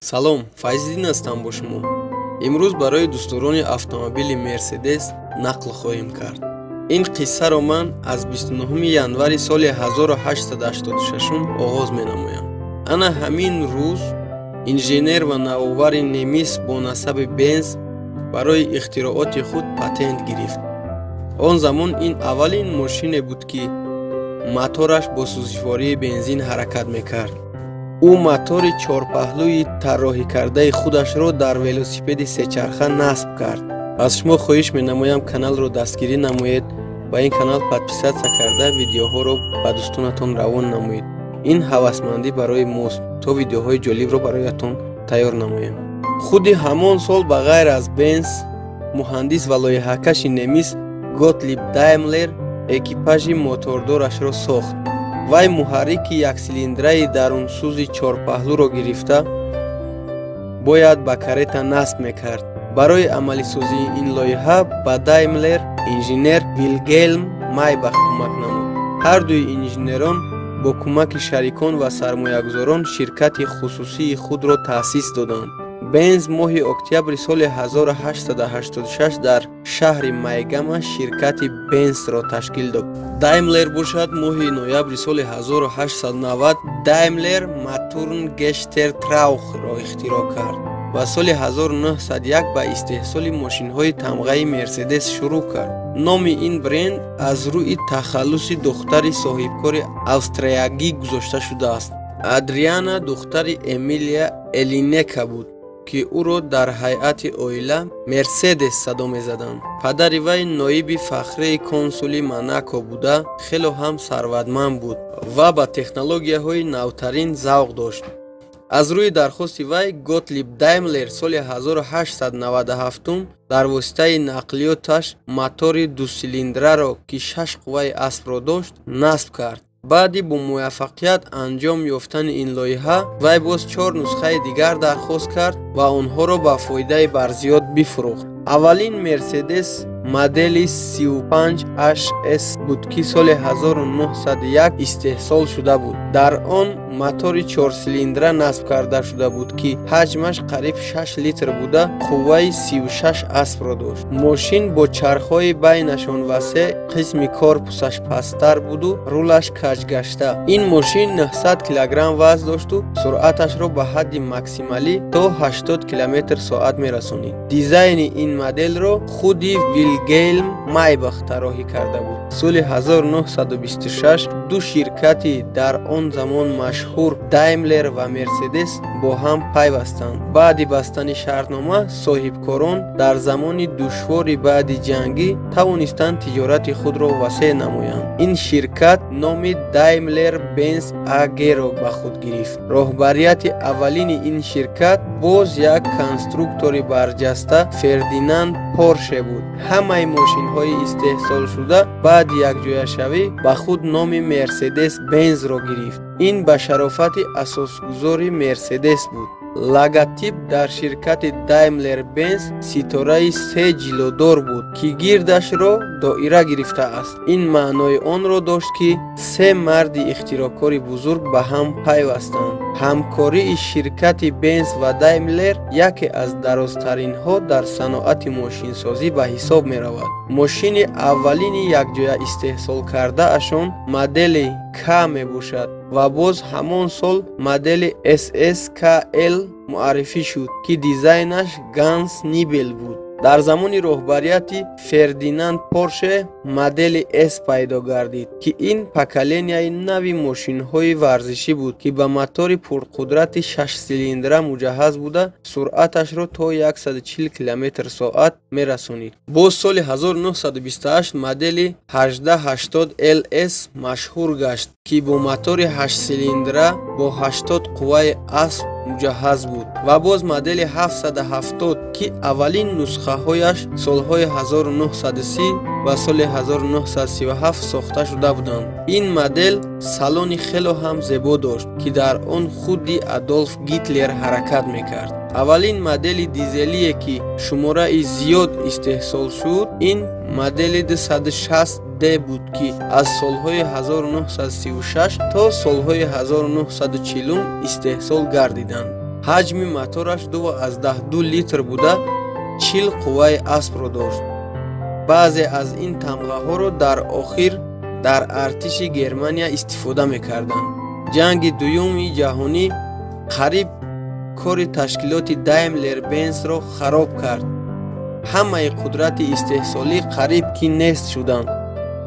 Салом, Файзиддин ҳастам бо шумо. Имрӯз барои дӯстдорони автомобили Мерседес нақл хоҳем кард. Ин қиссаро ман аз 29 январи соли 1886 оғоз менамоям. Ана ҳамин рӯз инженер ва навовари немис бо насаби Бенз барои ихтирооти худ патент гирифт. Он замон ин аввалин мошине буд, ки мотораш бо сӯзишвории бензин ҳаракат мекард. Ӯ мотори чорпаҳлӯи тарроҳӣ кардаи худашро дар велосипеди сечарха насб кард. Аз шумо хоҳиш менамоям, каналро дастгирӣ намоед, ба ин канал подписаться карда, видеоҳоро ба дӯстонатон равон намоед. Ин ҳавасмандӣ барои мост, то видеоҳои ҷолибро бароятон тайёр намоем. Худи ҳамон сол ба ғайр аз Бенз, муҳандис ва лоиҳакаши немис Готлиб Даймлер экипажи мотордорашро сохт. Вай муҳаррики яксилиндраи дарунсӯзи чорпаҳлӯро гирифта бояд ба карета насб мекард. Барои амалисозии ин лоиҳа ба Даймлер инженер Вилгелм Майбах кӯмак намуд. Ҳардуи инженерон бо кӯмаки шарикон ва сармоягузорон ширкати хусусии худро таъсис доданд. Бенз моҳи октябри соли 1886 дар шаҳри Майгама ширкати Бензро ташкил дод. Даймлер бошад, моҳи ноябри соли 1890 Даймлер Матурнгештертраух-ро ихтироъ кард ва соли 1901 ба истеҳсоли мошинҳои тамғаи Мерседес шурӯъ кард. Номи ин бренд аз рӯи тахаллуси духтари соҳибкори австриягӣ гузошта шудааст. Адриана духтари Эмилия Элинека буд, ки ӯро дар ҳайати оила Мерседес садо мезаданд. Падари вай ноиби фахрии консули Монако буда, хело ҳам сарватманд буд ва ба технологияҳои навтарин завқ дошт. Аз рӯи дархости вай Готлиб Даймлер соли 1897 дар воситаи нақлиёташ мотори дусилиндраро, ки шаш қувваи аспро дошт, насб кард. Баъди бо муваффақият анҷом ёфтани ин лоиҳа, вай боз чор нусхаи дигар дархост кард ва онҳоро ба фоидаи барзиёд бифурӯхт. Аввалин Мерседес модели 35 HS буд, ки соли 1901 истеҳсол шуда буд. Дар он мотори чорсилиндра насб карда шуда буд, ки ҳаҷмаш қариб 6 литр буда, қувваи 36 аспро дошт. Мошин бо чархҳои байнашон васеъ, қисми корпусаш пасттар буду рулаш каҷгашта. Ин мошин 900 килограмм вазн дошту суръаташро ба ҳадди максималӣ то 80 километр соат мерасонид. Дизайни ин моделро худи Вилгелм Майбах тарроҳӣ карда буд. Соли 1926 ду ширкати дар он замон машҳур, Даймлер ва Мерседес, бо ҳам пайвастанд. Баъди бастани шартнома соҳибкорон дар замони душвори баъди ҷангӣ тавонистанд тиҷорати худро васеъ намоянд. Ин ширкат номи Даймлер Бенз АГ-ро ба худ гирифт. Роҳбарияти аввалини ин ширкат боз як конструктори барҷаста Фердинанд Порше буд. Ҳамаи мошинҳои истеҳсолшуда баъди якҷояшавӣ ба худ номи Мерседес Бензро гирифт. Ин ба шарофати асосгузори Мерседес буд. Логотип дар ширкати Даймлер Бенз ситораи се ҷилодор буд, ки гирдашро доира гирифтааст. Ин маънои онро дошт, ки се марди ихтироъкори бузург ба ҳам пайвастанд. Ҳамкории ширкати Бенз ва Даймлер яке аз дарозтаринҳо дар саноати мошинсозӣ ба ҳисоб меравад. Мошини аввалини якҷоя истеҳсол кардаашон модели К мебошад ва боз ҳамон сол модели SSKL муаррифӣ шуд, ки дизайнаш Ганс Нибел буд. Дар замони роҳбарияти Фердинанд Порше модели С пайдо гардид, ки ин поколенияи нави мошинҳои варзишӣ буд, ки ба мотори пурқудрати шашсилиндра муҷаҳҳаз буда, суръаташро то 140 километр соат мерасонид. Боз соли 1928 модели 1880 LS машҳур гашт, ки бо мотори ҳаштсилиндра бо 80 қувваи асп муҷаҳҳаз буд, ва боз модели 770, ки аввалин нусхаҳояш солҳои 1930 ва соли 1937 сохта шуда буданд. Ин модел салони хело ҳам зебо дошт, ки дар он худи Адолф Гитлер ҳаракат мекард. Аввалин модели дизелие, ки шумораи зиёд истеҳсол шуд, ин модели 260 D буд, ки аз солҳои 1936 то солҳои 1940 истеҳсол гардиданд. Ҳаҷми мотораш 2,2 литр буда, 40 қувваи аспро дошт. Баъзе аз ин тамғаҳоро дар охир дар артиши Германия истифода мекарданд. Ҷанги дуюми ҷаҳонӣ қариб кори ташкилоти Даймлер-Бенсро хароб кард. Ҳамаи қудрати истеҳсолӣ қариб ки нест шуданд.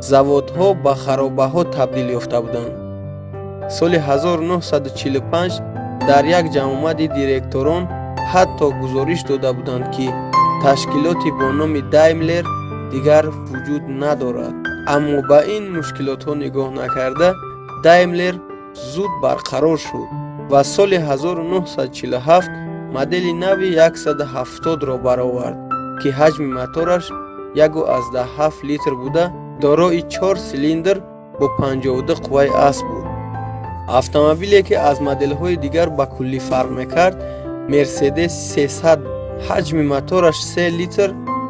Заводҳо ба харобаҳо табдил ёфта буданд. Соли 1945 дар як ҷамъомади директорон ҳатто гузориш дода буданд, ки ташкилоти бо номи Даймлер дигар вуҷуд надорад. Аммо ба ин мушкилотҳо нигоҳ накарда, Даймлер зуд барқарор шуд ва соли 1947 модели нави 170-ро баровард, ки ҳаҷми мотораш 1,7 литр буда, дорои 4 силиндр бо 52 қувваи асп буд. Автомобиле, ки аз моделҳои дигар ба куллӣ фарқ мекард, Мерседес 300, ҳаҷми мотораш 3 литр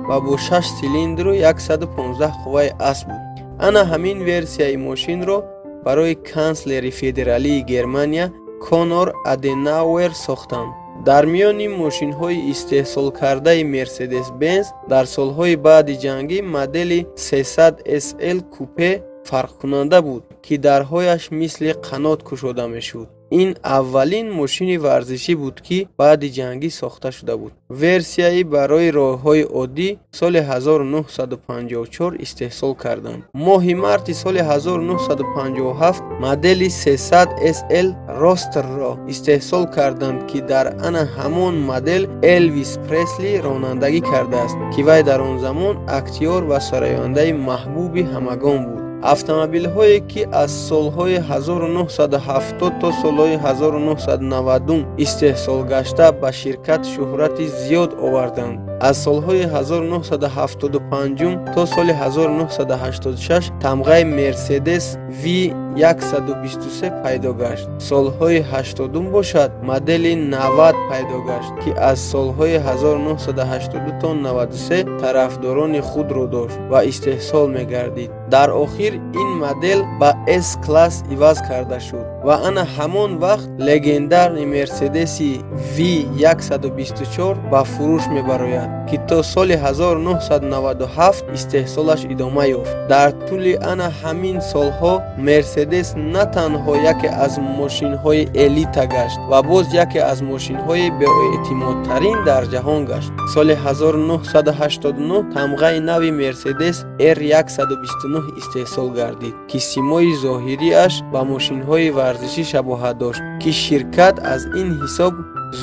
ва бо 6 силиндру 115 қувваи асп буд. Ана ҳамин версияи мошинро барои канслери федералии Германия Конор Аденауэр сохтанд. Дар миёни мошинҳои истеҳсолкардаи Мерседес-Бенз дар солҳои баъди ҷангӣ модели 300 SL купе фарқкунанда буд, ки дарҳояш мисли қанот кушода мешуд. Ин аввалин мошини варзишӣ буд, ки баъди ҷангӣ сохта шуда буд. Версияи барои роҳҳои оддӣ соли 1954 истеҳсол карданд. Моҳи марти соли 1957 модели 300 SL Roadsterро истеҳсол карданд, ки дар ана ҳамон модел Элвис Пресли ронандагӣ кардааст, ки вай дар он замон актёр ва сарояндаи маҳбуби ҳамагон буд. Автомобилҳое, ки аз солҳои 1970 то солҳои 1990 истеҳсол гашта, ба ширкат шӯҳрати зиёд оварданд. Аз солҳои 1975 то соли 1986 тамғаи Мерседес V123 пайдо гашт. Солҳои 80 бошад модели 90 пайдо гашт, ки аз солҳои 1982 то 93 тарафдорони худро дошт ва истеҳсол мегардид. Дар охир ин модел ба S-класс иваз карда шуд ва ана ҳамон вақт легендарни Мерседеси V124 ба фурӯш мебарояд, ки то соли 1997 истеҳсолаш идома ёфт. Дар тӯли ана ҳамин солҳо Мерседес на танҳо яке аз мошинҳои элита гашт ва боз яке аз мошинҳои беэътимодтарин дар ҷаҳон гашт. Соли 1989 тамғаи нави Мерседес R129 истеҳсол гардид, ки симои зоҳириаш ба мошинҳои варзишӣ шабоҳат дошт, ки ширкат аз ин ҳисоб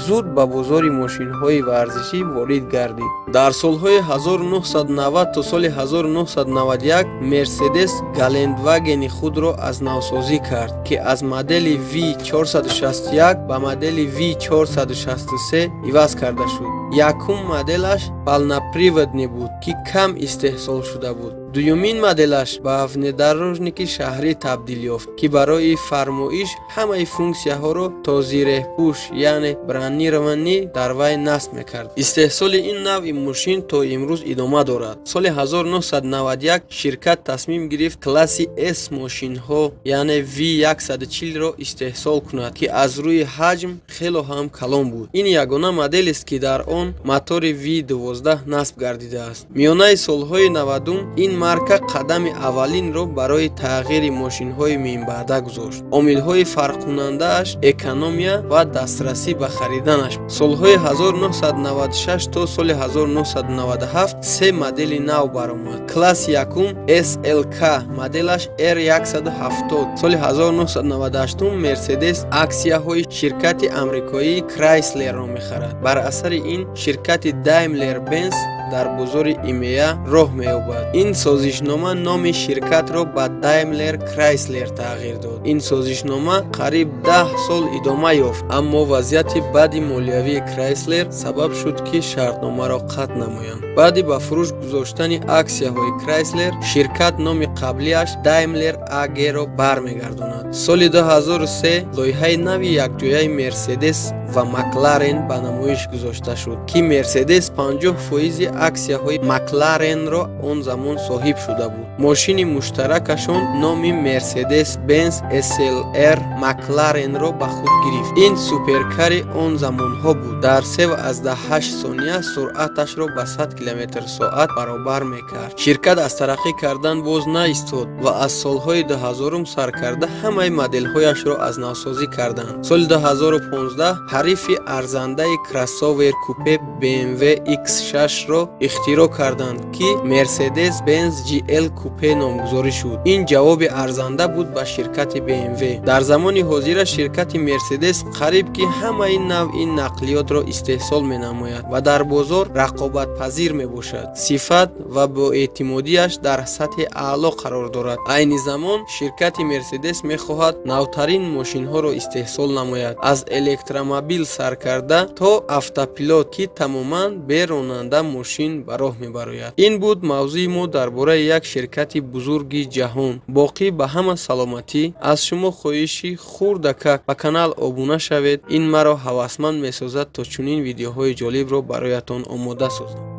зуд ба бозори мошинҳои варзишӣ ворид гардид. Дар солҳои 1990 то соли 1991 Мерседес Галендвагени худро аз навсозӣ кард, ки аз модели V461 ба модели V463 иваз карда шуд. Якум моделаш полноприводный буд, ки кам истеҳсол шуда буд. Дуюмин моделаш ба внедорожники шаҳрӣ табдил ёфт, ки барои фармоиш ҳамаи функсияҳоро то зиреҳпӯш, яъне бронированӣ дар вай насб мекард. Истеҳсоли ин навъи мошин то имрӯз идома дорад. Соли 1991 ширкат тасмим гирифт класси S мошинҳо, яъне V140-ро истеҳсол кунад, ки аз рӯи ҳаҷм хело ҳам калон буд. Ин ягона моделест, ки дар он мотори V12 насб гардидааст. Миёнаи солҳои 90 ин марка қадами аввалинро барои тағйири мошинҳои минбаъда гузошт. Омилҳои фарқкунандааш экономия ва дастрасӣ ба хариданаш. Солҳои 1996 то соли 1997 се модели нав баромад. Класси якум SLK, моделаш R170. Соли 1998 Мерседес аксияҳои ширкати амрикоии Крайслерро мехарад. Бар асари ин ширкати Daimler-Benz дар бозори ИМЕА роҳ меёбад. Ин созишнома номи ширкатро ба Daimler Chrysler тағйир дод. Ин созишнома қариб 10 сол идома ёфт, аммо вазъияти баъди молиявии Chrysler сабаб шуд, ки шартномаро қатъ намоянд. Баъди ба фурӯш гузоштани аксияҳои Chrysler, ширкат номи қаблиаш Daimler AG-ро бармегардонад. Соли 2003 лоиҳаи нави якҷояи Мерседес ва Макларен ба намоиш гузошта шуд, ки Мерседес 50% аксияҳои Макларенро он замон соҳиб шуда буд. Мошини муштаракашон номи Mercedes-Benz SLR Макларенро ба худ гирифт. Ин суперкари он замонҳо буд. Дар 3,8 сония суръаташро ба 100 км/соат баробар мекард. Ширкат аз тараққӣ кардан боз наистод ва аз солҳои 2000 сар карда ҳамаи моделҳояшро аз навсозӣ карданд. Соли 2015 ҳарифи арзандаи кроссовер купе BMW X6-ро ихтироъ карданд, ки Mercedes-Benz GL Coupe номгузорӣ шуд. Ин ҷавоби арзанда буд ба ширкати BMW. Дар замони ҳозира ширкати Mercedes қариб ки ҳамаи навъи нақлиётро истеҳсол менамояд ва дар бозор рақобатпазир мебошад. Сифат ва боэътимодиаш дар сатҳи аъло қарор дорад. Айни замон ширкати Mercedes мехоҳад навтарин мошинҳоро истеҳсол намояд, аз электромобил сар карда то автопилот, ки тамоман бе ронанда мошин ба роҳ мебарояд. Ин буд мавзӯи мо дар бораи як ширкати бузурги ҷаҳон. Боқӣ ба ҳама саломатӣ. Аз шумо хоҳиши хурдакак ба канал обуна шавед. Ин маро ҳавасманд месозад, то чунин видеоҳои ҷолибро бароятон омода созам.